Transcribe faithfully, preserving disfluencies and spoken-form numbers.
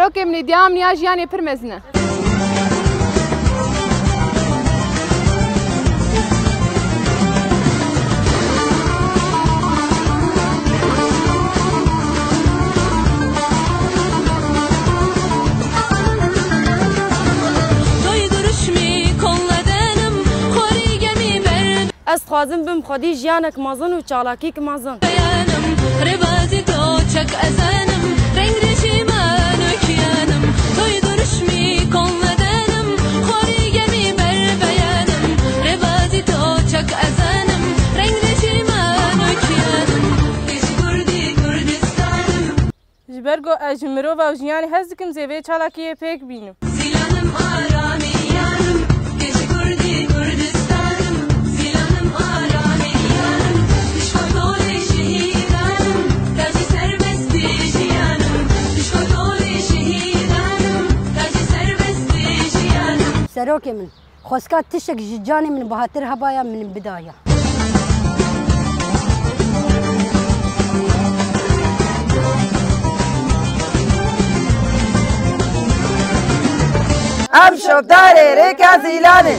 Okê, min ê diyam niya jiyanê pir mezin e. Ez dixwazim bim xwedî jiyanek mezin û çalakîk mezin. Ji ber ku ez ji mirova û jiyanê hez dikim, zê vê çalakiyê pêk bînim. Serokê min, xwestka tiştek ji canê min bahatir hebaya, min bidaya. Em şopdarê rêka Zîlanê.